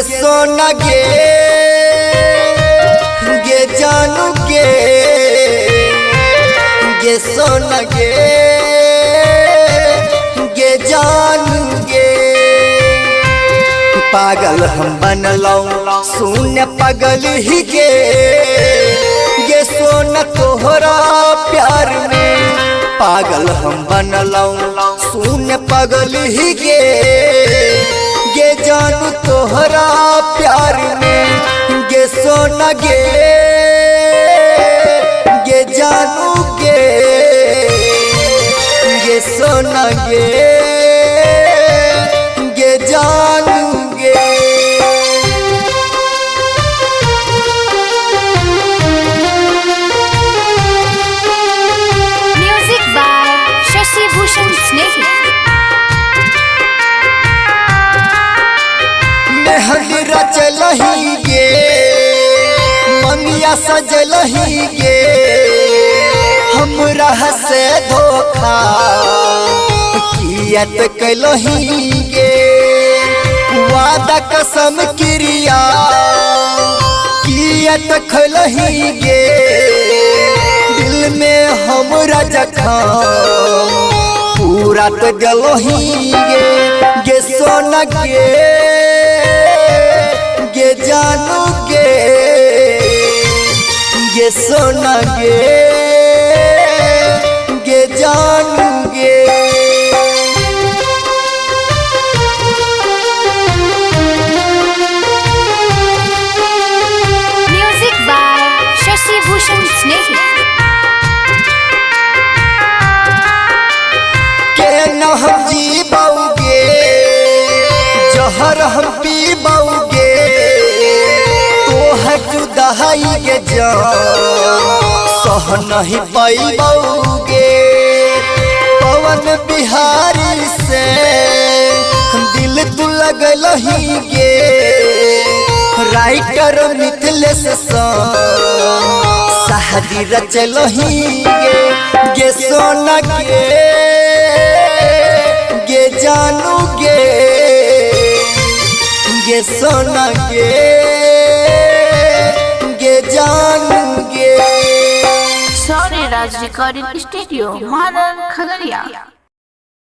गे सोना गे, गे जानू गे, गे सोना गे, गे जानू गे। पागल हम बनलौ सुन पगल ही गे, गे सोना तोहरा प्यार में। पागल हम बनलौ सुन पगल ही गे, गे जानू तोहरा प्यार में। गे सोना गे, गे जानू गे, गे सोना गे, गे जानू गे। म्यूजिक बाय शशि भूषण स्नेही। मेहंदी रचलही गे, मंगिया सजलही गे, हमरा से धोखा किया त कैलही गे। वादा कसम क्रिया किया त खैलही गे, दिल में हमरा जखम पूरा त गलही गे। गे सोना गे, गे जानू गे, गे सोना गे, गे जानू गे। म्यूजिक बाय शशि भूषण स्नेही। के न हम जीबौगे, जहर हम पीबौगे, तोहर जुदाई के जान सह नहीं पैबौगे। पवन बिहारी से दिल तू लगलही गे, राइटर मिथिलेश शादी रचलही गे। गे सोना गे, गे जानू गे, गे सोना गे, गे जानू गे। Sorry Raj Recording Studio, Maran, Khagaria.